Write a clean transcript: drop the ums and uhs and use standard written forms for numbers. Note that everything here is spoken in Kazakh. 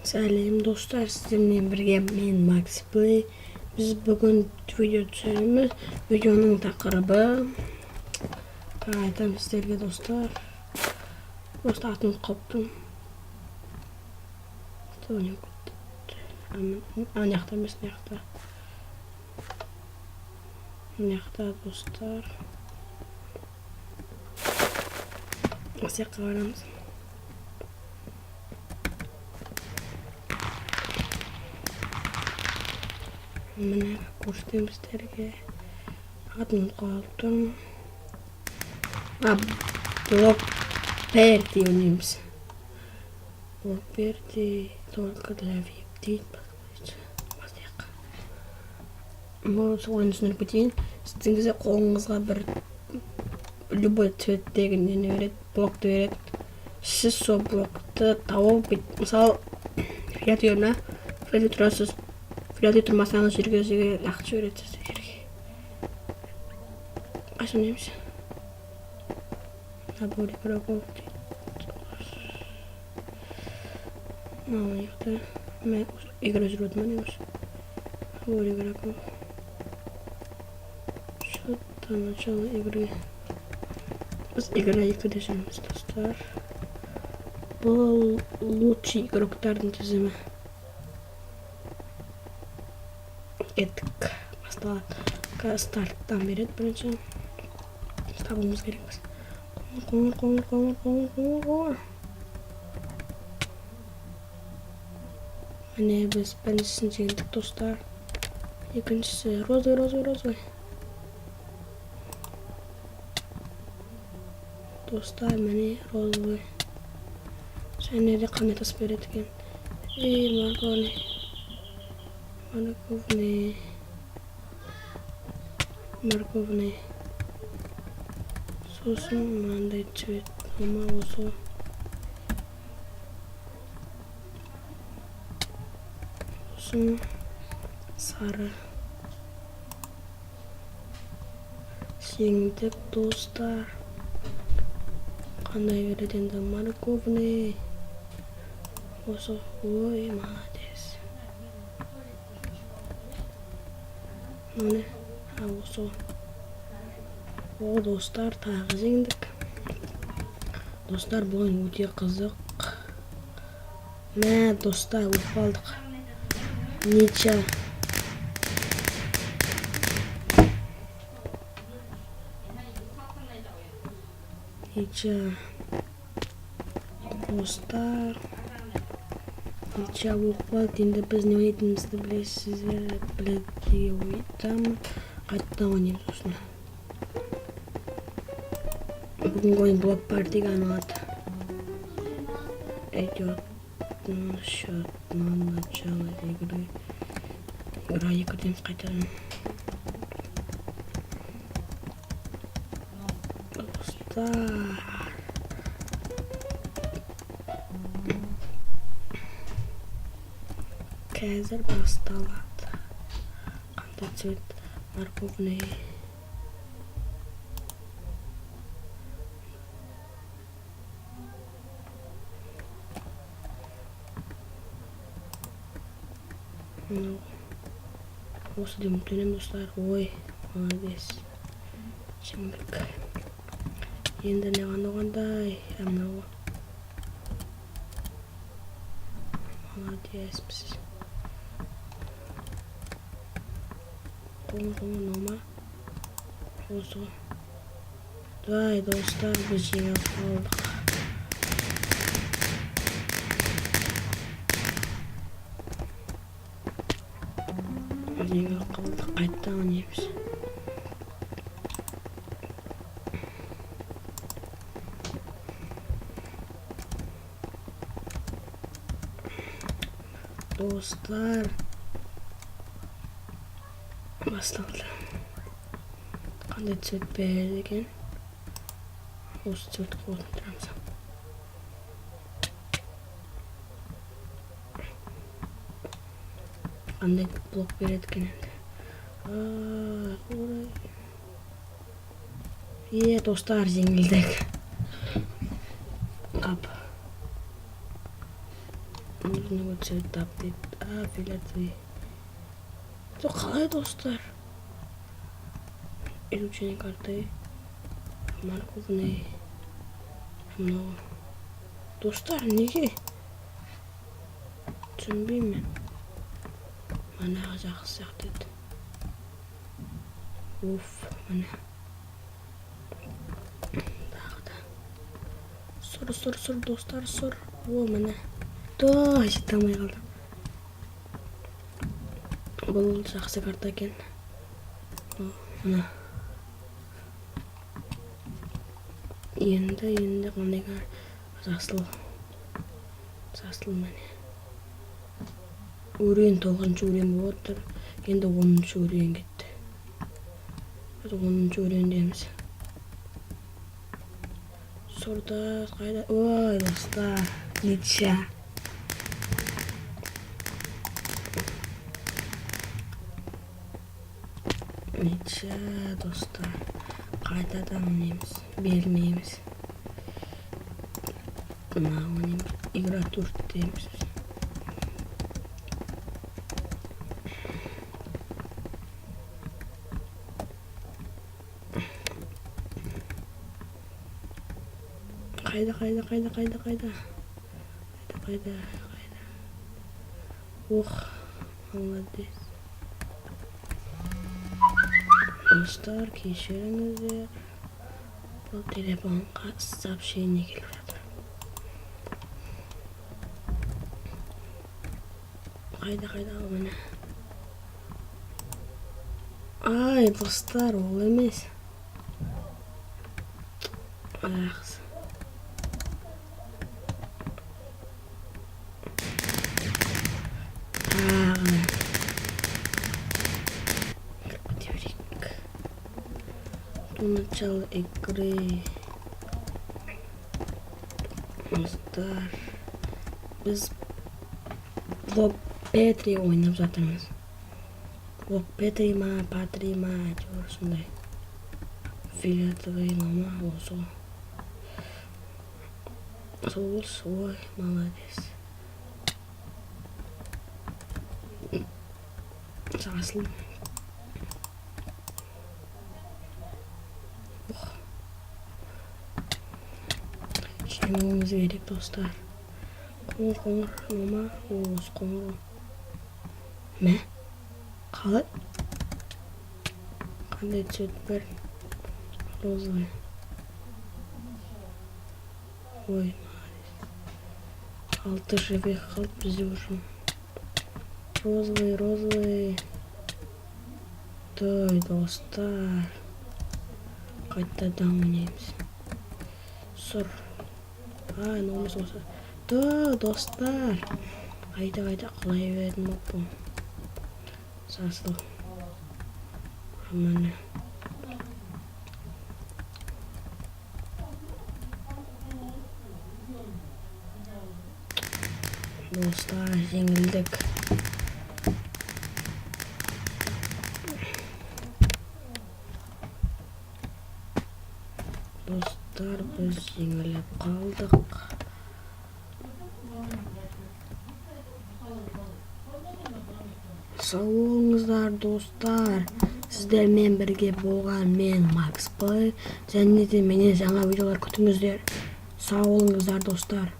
Сәлем, достар! Сіздермен бірге мен, Макс Плей. Біз бүгін видео түсіреміз. Видеоның тақырыбы тағы айтамын сіздерге, достар. Просто атын ұмытып қалыптым. Ана жақта емес, мына жақта, мына жақта, достар. Осы жаққа барамыз. Міне, көрсетемін сіздерге. Атын ұмытып қалып тұрмын. А, Блок Перти ойнаймыз. Блок Перти только для VIP дейді. Бастайық. Бұл ойын түсіндіріп кетейін. Сіздің кезде қолыңызға бір любой цветтегі нені береді, блокты береді. Сіз сол блокты тауып, мысалы, фиолетовый ма, фиолетовый тұрасыз. Фиолетовый тұрмасаңыз, жерге жерге лақтырып жібереді сізді жерге. Қашан ойнаймыз? Набор игроков дейді. Мына жақта мен игра жүріп жатыр ма, не осы? Набор игроков. Счет до начала игры. Біз игра екіде жүрміз, достар. Бұл лучший игроктардың тізімі. Кеттік, басталады. Қазір старттан береді. Бірінші табуымыз керекпіз. Қоңыр, қоңыр, қоңыр, қоңыр, қоңыр, қоңыр. Міне, біз біріншісін жеңдік, достар. Екіншісі розовый, розовый, розовый. Достар, міне, розовый. Және де қандай тас береді екен? Ей, морковный, морковный, морковный. Сосын мынандай цвет ма, осы. Сосын сары. Жеңдік, достар. Қандай береді енді? Морковный, осы. Ой, молодец! Мынау не? А, осы. О, достар, тағы жеңдік. Достар, бұл ойын өте қызық. Мә, достар, ұтып алдық. Ничья. Ничья, достар, ничья болып қалды. Енді біз не ойнайтынымызды білесіздер, біледі деген ойдамын. Қайтадан ойнаймыз осыны. Бүгінгі ойын Блок Партиге арналады. Идет счет на начало игры. Игра екіден қайтадан, достар. Қазір басталады. Қандай цвет? Морковный. Мынау, осы деп үміттенемін, достар. Ой, молодец, жеңдік. Енді не, қандай, қандай? А, мынау. Молодец біз. Қоңыр, қоңыр. Мынау ма? Осы ғой. Давай, достар, біз жеңіп қалдық. Жеңіп қалдық. Қайтадан ойнаймыз. Достар, басталды. Қандай цвет береді екен? Осы цвет қойып тұрамыз. Қандай блок береді екен енді? Ой. Е, достар, жеңілдік. Қап. Нужного цвета дейді. А, фиолетовый. Жоқ, қалай, достар? Изучение карты. Морковный. Мынау. Достар, неге? Түсінбеймін. Мына жақсы сияқты еді. Уф, міне. Тағы да. Сұр, сұр, сұр, достар, сұр. О, міне. Той, жете алмай қалдым. Бұл жақсы карта екен. О, міне. Енді қандай карта? Жасыл. Жасыл, міне. Уровень тоғызыншы уровень болып отыр. Енді 10-шы уровень кетті. Біз 10-шы уровень деміз. Сұрда қайда? Ой, достар, ничья. Ничья, достар. Қайтадан ойнаймыз. Бермейміз. Мына ойнаймыз. Игра төрт дейміз. Қайда, қайда, қайда, қайда, қайда? Қайда, қайда, қайда? Ох, молодец. Достар, кешіріңіздер. Бұл телефонға сообщение келіп жатыр. Қайда, қайда, міне. Ай, достар, ол емес. Жақсы. Тағы да. Кіріп кете берейік. До начала игры. Достар, біз Блок Петри ойнап жатырмыз. Блок Петри ма, Патри ма, әйтеуір сондай. Фиолетовый ма, осы ғой. Сол болсын. Ой, молодец. Жасыл. Ох. Жеңуіміз керек, достар. Қоңыр, қоңыр, ма? Осы қоңыр ғой. Мә? Қалай? Қандай цвет бар? Розовый. Ой, молодец. Алты живых қалды бізде уже. Розовый, розовый. Той, достар. Қайтадан ойнаймыз. Сұр. Ай, мынау емес осы. Той, достар. Қайта қайта құлай беретін болыппын. Жасыл. Міне. Достар, жеңілдік. Достар, біз жеңіліп қалдық. Сау болыңыздар, достар. Сіздермен бірге болған мен, Макс Плей, және де менен жаңа видеолар күтіңіздер. Сау болыңыздар, достар.